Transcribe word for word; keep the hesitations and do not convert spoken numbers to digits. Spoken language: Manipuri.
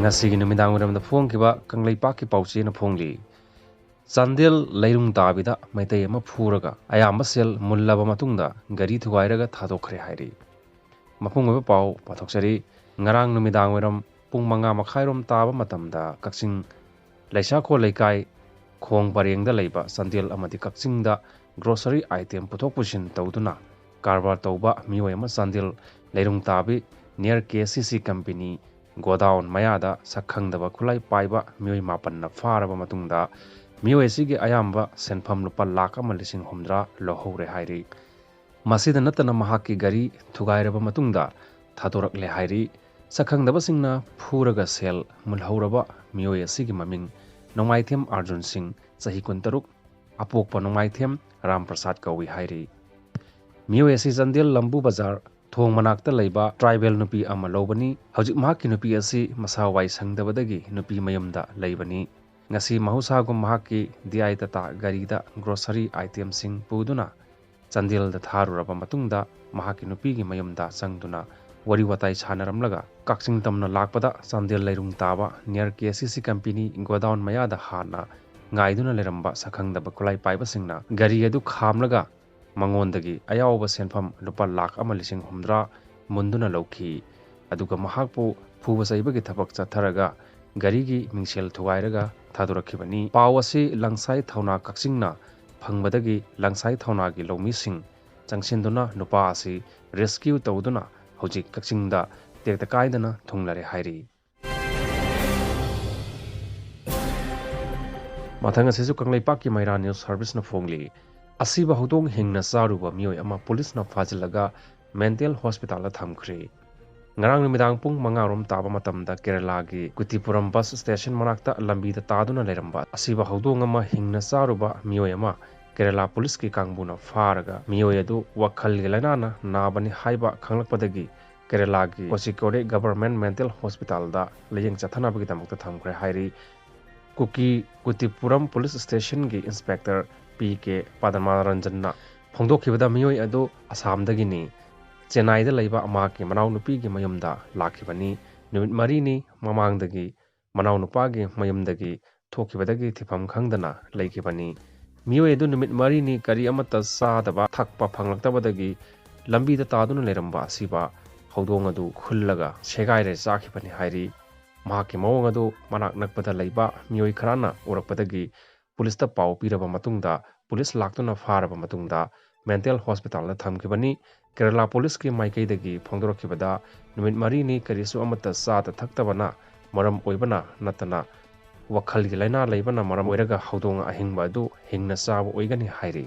ꯉꯁꯤꯒꯤ ꯅꯨꯃꯤꯗꯥꯡ ꯋꯥꯏꯔꯝꯗ ꯐꯣꯡꯈꯤꯕ ꯀꯪꯂꯩꯄꯥꯛꯀꯤ ꯄꯥꯎꯆꯦꯅ ꯐꯣꯡꯂꯤ꯫ ꯆꯥꯟꯗꯦꯜ ꯂꯩꯔꯨꯡ ꯇꯥꯕꯤꯗ ꯃꯩꯇꯩ ꯑꯃ ꯐꯨꯔꯒ ꯑꯌꯥꯝꯕ ꯁꯦꯜ ꯃꯨꯜꯂꯕ ꯃꯇꯨꯡꯗ ꯒꯥꯔꯤ ꯊꯨꯒꯥꯏꯔꯒ ꯊꯥꯗꯣꯛꯈ꯭ꯔꯦ ꯍꯥꯏꯔꯤ꯫ ꯃꯄꯨꯡ ꯑꯣꯏꯕ ꯄꯥꯎ ꯄꯥꯊꯣꯛꯆꯔꯤ꯫ ꯉꯔꯥꯡ ꯅꯨꯃꯤꯗꯥꯡ ꯋꯥꯏꯔꯝ ꯄꯨꯡ ꯃꯉꯥ ꯃꯈꯥꯏꯔꯣꯝ ꯇꯥꯕ ꯃꯇꯝꯗ ꯀꯛꯆꯤꯡ ꯂꯩꯁꯥꯈꯣꯜ ꯂꯩꯀꯥꯏ ꯈꯣꯡ ꯄꯔꯦꯡꯗ ꯂꯩꯕ ꯆꯥꯟꯗꯦꯜ ꯑꯃꯗꯤ ꯀꯛꯆꯤꯡꯗ grocery item ꯄꯨꯊꯣꯛ ꯄꯨꯁꯤꯟ ꯇꯧꯗꯨꯅ ꯀꯔꯕꯥꯔ ꯇꯧꯕ ꯃꯤꯑꯣꯏ ꯑꯃ ꯆꯥꯟꯗꯦꯜ ꯂꯩꯔꯨꯡ ꯇꯥꯕꯤ near KCC company godown ꯃꯌꯥꯗ ꯁꯛ ꯈꯪꯗꯕ ꯈꯨꯠꯂꯥꯏ ꯄꯥꯏꯕ ꯃꯤꯑꯣꯏ ꯃꯥꯄꯟꯅ ꯐꯥꯔꯕ ꯃꯇꯨꯡꯗ ꯃꯤꯑꯣꯏ ꯑꯁꯤꯒꯤ ꯑꯌꯥꯝꯕ ꯁꯦꯟꯐꯝ ꯂꯨꯄꯥ ꯂꯥꯈ ꯑꯃ ꯂꯤꯁꯤꯡ ꯍꯨꯝꯗ꯭ꯔꯥ ꯂꯧꯍꯧꯔꯦ ꯍꯥꯏꯔꯤ꯫ ꯃꯁꯤꯗ ꯅꯠꯇꯅ ꯃꯍꯥꯛꯀꯤ ꯒꯥꯔꯤ ꯊꯨꯒꯥꯏꯔꯕ ꯃꯇꯨꯡꯗ ꯊꯥꯗꯣꯔꯛꯂꯦ ꯍꯥꯏꯔꯤ꯫ ꯁꯛꯈꯪꯗꯕꯁꯤꯡꯅ ꯐꯨꯔꯒ ꯁꯦꯜ ꯃꯨꯜꯍꯧꯔꯕ ꯃꯤꯑꯣꯏ ꯑꯁꯤꯒꯤ ꯃꯃꯤꯡ ꯅꯣꯡꯃꯥꯏꯊꯦꯝ ꯑꯥꯔꯖꯨꯟ ꯁꯤꯡ, ꯆꯍꯤ ꯀꯨꯟꯇꯔꯨꯛ, ꯑꯄꯣꯛꯄ ꯅꯣꯡꯃꯥꯏꯊꯦꯝ ꯔꯥꯝ ꯄ꯭ꯔꯁꯥꯗ ꯀꯧꯏ ꯍꯥꯏꯔꯤ꯫ ꯃꯤꯑꯣꯏ ꯑꯁꯤ ꯆꯥꯟꯗꯦꯜ ꯂꯝꯕꯨ ꯕꯖꯥꯔ ꯊꯣꯡ ꯃꯅꯥꯛꯇ ꯂꯩꯕ tribal ꯅꯨꯄꯤ ꯑꯃ ꯂꯧꯕꯅꯤ꯫ ꯍꯧꯖꯤꯛ ꯃꯍꯥꯛꯀꯤ ꯅꯨꯄꯤ ꯑꯁꯤ ꯃꯁꯥ ꯋꯥꯏ ꯁꯪꯗꯕꯗꯒꯤ ꯅꯨꯄꯤ ꯃꯌꯨꯝꯗ ꯂꯩꯕꯅꯤ꯫ ꯉꯁꯤ ꯃꯍꯧꯁꯥꯒꯨꯝ ꯃꯍꯥꯛꯀꯤ DI Tata ꯒꯥꯔꯤꯗ grocery item ꯁꯤꯡ ꯄꯨꯗꯨꯅ ꯆꯥꯟꯗꯦꯜꯗ ꯊꯥꯔꯨꯔꯕ ꯃꯇꯨꯡꯗ ꯃꯍꯥꯛꯀꯤ ꯅꯨꯄꯤꯒꯤ ꯃꯌꯨꯝꯗ ꯆꯪꯗꯨꯅ ꯋꯥꯔꯤ ꯋꯥꯇꯥꯏ ꯁꯥꯟꯅꯔꯝꯂꯒ ꯀꯛꯆꯤꯡ ꯇꯝꯅ ꯂꯥꯛꯄꯗ ꯆꯥꯟꯗꯦꯜ ꯂꯩꯔꯨꯡ ꯇꯥꯕ near KCC company godown ꯃꯌꯥꯗ ꯍꯥꯟꯅ ꯉꯥꯏꯗꯨꯅ ꯂꯩꯔꯝꯕ ꯁꯛꯈꯪꯗꯕ ꯈꯨꯠꯂꯥꯏ ꯄꯥꯏꯕꯁꯤꯡꯅ ꯒꯥꯔꯤ ꯑꯗꯨ ꯈꯥꯝꯂꯒ ꯃꯉꯣꯟꯗꯒꯤ ꯑꯌꯥꯎꯕ ꯁꯦꯟꯐꯝ ꯂꯨꯄꯥ ꯂꯥꯈ ꯑꯃ ꯂꯤꯁꯤꯡ ꯍꯨꯝꯗ꯭ꯔꯥ ꯃꯨꯟꯗꯨꯅ ꯂꯧꯈꯤ꯫ ꯑꯗꯨꯒ ꯃꯍꯥꯛꯄꯨ ꯐꯨꯕ ꯆꯩꯕꯒꯤ ꯊꯕꯛ ꯆꯠꯊꯔꯒ ꯒꯥꯔꯤꯒꯤ ꯃꯤꯡꯁꯦꯜ ꯊꯨꯒꯥꯏꯔꯒ ꯊꯥꯗꯣꯔꯛꯈꯤꯕꯅꯤ꯫ ꯄꯥꯎ ꯑꯁꯤ ꯂꯪꯁꯥꯏ ꯊꯧꯅꯥ ꯀꯛꯆꯤꯡꯅ ꯐꯪꯕꯗꯒꯤ ꯂꯪꯁꯥꯏ ꯊꯧꯅꯥꯒꯤ ꯂꯧꯃꯤꯁꯤꯡ ꯆꯪꯁꯤꯟꯗꯨꯅ ꯅꯨꯄꯥ ꯑꯁꯤ rescue ꯇꯧꯗꯨꯅ ꯍꯧꯖꯤꯛ ꯀꯛꯆꯤꯡꯗ ꯇꯦꯛꯇ ꯀꯥꯏꯗꯅ ꯊꯨꯡꯂꯔꯦ ꯍꯥꯏꯔꯤ꯫ ꯃꯊꯪ ꯑꯁꯤꯁꯨ ꯀꯪꯂꯩꯄꯥꯛꯀꯤ ꯃꯩꯔꯥ news service ꯅ ꯐꯣꯡꯂꯤ꯫ ꯑꯁꯤꯕ ꯍꯧꯗꯣꯡ ꯍꯤꯡꯅ ꯆꯥꯔꯨꯕ ꯃꯤꯑꯣꯏ ꯑꯃ ꯄꯨꯂꯤꯁꯅ ꯐꯥꯖꯤꯜꯂꯒ mental hospital ꯗ ꯊꯝꯈ꯭ꯔꯦ꯫ ꯉꯔꯥꯡ ꯅꯨꯃꯤꯗꯥꯡ ꯄꯨꯡ ꯃꯉꯥ ꯔꯣꯝ ꯇꯥꯕ ꯃꯇꯝꯗ ꯀꯦꯔꯂꯥꯒꯤ ꯀꯨꯇꯤꯄꯨꯔꯝ bus station ꯃꯅꯥꯛꯇ ꯂꯝꯕꯤꯗ ꯇꯥꯗꯨꯅ ꯂꯩꯔꯝꯕ ꯑꯁꯤꯕ ꯍꯧꯗꯣꯡ ꯑꯃ ꯍꯤꯡꯅ ꯆꯥꯔꯨꯕ ꯃꯤꯑꯣꯏ ꯑꯃ ꯀꯦꯔꯂꯥ ꯄꯨꯂꯤꯁꯀꯤ ꯀꯥꯡꯕꯨꯅ ꯐꯥꯔꯒ ꯃꯤꯑꯣꯏ ꯑꯗꯨ ꯋꯥꯈꯜꯒꯤ ꯂꯥꯏꯅꯥꯅ ꯅꯥꯕꯅꯤ ꯍꯥꯏꯕ ꯈꯪꯂꯛꯄꯗꯒꯤ ꯀꯦꯔꯂꯥꯒꯤ ꯀꯣꯆꯤꯀꯣꯗꯦ government mental hospital ꯗ ꯂꯥꯌꯦꯡ ꯆꯠꯊꯅꯕꯒꯤꯗꯃꯛꯇ ꯊꯝꯈ꯭ꯔꯦ ꯍꯥꯏꯔꯤ꯫ ꯀꯨꯀꯤ ꯀꯨꯇꯤꯄꯨꯔꯝ police station ꯒꯤ inspector P K ꯄꯗꯃꯥꯔꯟꯖꯟꯅ ꯐꯣꯡꯗꯣꯛꯈꯤꯕꯗ ꯃꯤꯑꯣꯏ ꯑꯗꯨ ꯑꯁꯥꯝꯗꯒꯤꯅꯤ꯫ ꯆꯦꯟꯅꯥꯏꯗ ꯂꯩꯕ ꯃꯍꯥꯛꯀꯤ ꯃꯅꯥꯎꯅꯨꯄꯤꯒꯤ ꯃꯌꯨꯝꯗ ꯂꯥꯛꯈꯤꯕꯅꯤ꯫ ꯅꯨꯃꯤꯠ ꯃꯔꯤꯅꯤ ꯃꯃꯥꯡꯗꯒꯤ ꯃꯅꯥꯎꯅꯨꯄꯥꯒꯤ ꯃꯌꯨꯝꯗꯒꯤ ꯊꯣꯛꯈꯤꯕꯗꯒꯤ ꯊꯤꯐꯝ ꯈꯪꯗꯅ ꯂꯩꯈꯤꯕꯅꯤ꯫ ꯃꯤꯑꯣꯏ ꯑꯗꯨ ꯅꯨꯃꯤꯠ ꯃꯔꯤꯅꯤ ꯀꯔꯤ ꯑꯃꯠꯇ ꯆꯥꯗꯕ ꯊꯛꯄ ꯐꯪꯂꯛꯇꯕꯗꯒꯤ ꯂꯝꯕꯤꯗ ꯇꯥꯗꯨꯅ ꯂꯩꯔꯝꯕ ꯑꯁꯤꯕ ꯍꯧꯗꯣꯡ ꯑꯗꯨ ꯈꯨꯜꯂꯒ ꯁꯦꯒꯥꯏꯔꯦ ꯆꯥꯈꯤꯕꯅꯤ ꯍꯥꯏꯔꯤ꯫ ꯃꯍꯥꯛꯀꯤ ꯃꯑꯣꯡ ꯑꯗꯨ ꯃꯅꯥꯛ ꯅꯛꯄꯗ ꯂꯩꯕ ꯃꯤꯑꯣꯏ ꯈꯔꯅ ꯎꯔꯛꯄꯗꯒꯤ ꯄꯨꯂꯤꯁꯇ ꯄꯥꯎ ꯄꯤꯔꯕ ꯃꯇꯨꯡꯗ ꯄꯨꯂꯤꯁ ꯂꯥꯛꯇꯨꯅ ꯐꯥꯔꯕ ꯃꯇꯨꯡꯗ ꯃꯦꯟꯇꯦꯜ ꯍꯣꯁꯄꯤꯇꯥꯜꯗ ꯊꯝꯈꯤꯕꯅꯤ꯫ ꯀꯦꯔꯂꯥ ꯄꯨꯂꯤꯁꯀꯤ ꯃꯥꯏꯀꯩꯗꯒꯤ ꯐꯣꯡꯗꯣꯔꯛꯈꯤꯕꯗ ꯅꯨꯃꯤꯠ ꯃꯔꯤꯅꯤ ꯀꯔꯤꯁꯨ ꯑꯃꯠꯇ ꯆꯥꯗ ꯊꯛꯇꯕꯅ ꯃꯔꯝ ꯑꯣꯏꯕꯅ ꯅꯠꯇꯅ ꯋꯥꯈꯜꯒꯤ ꯂꯥꯏꯅꯥ ꯂꯩꯕꯅ ꯃꯔꯝ ꯑꯣꯏꯔꯒ ꯍꯧꯗꯣꯡ ꯑꯍꯤꯡꯕ ꯑꯗꯨ ꯍꯤꯡꯅ ꯆꯥꯕ ꯑꯣꯏꯒꯅꯤ ꯍꯥꯏꯔꯤ꯫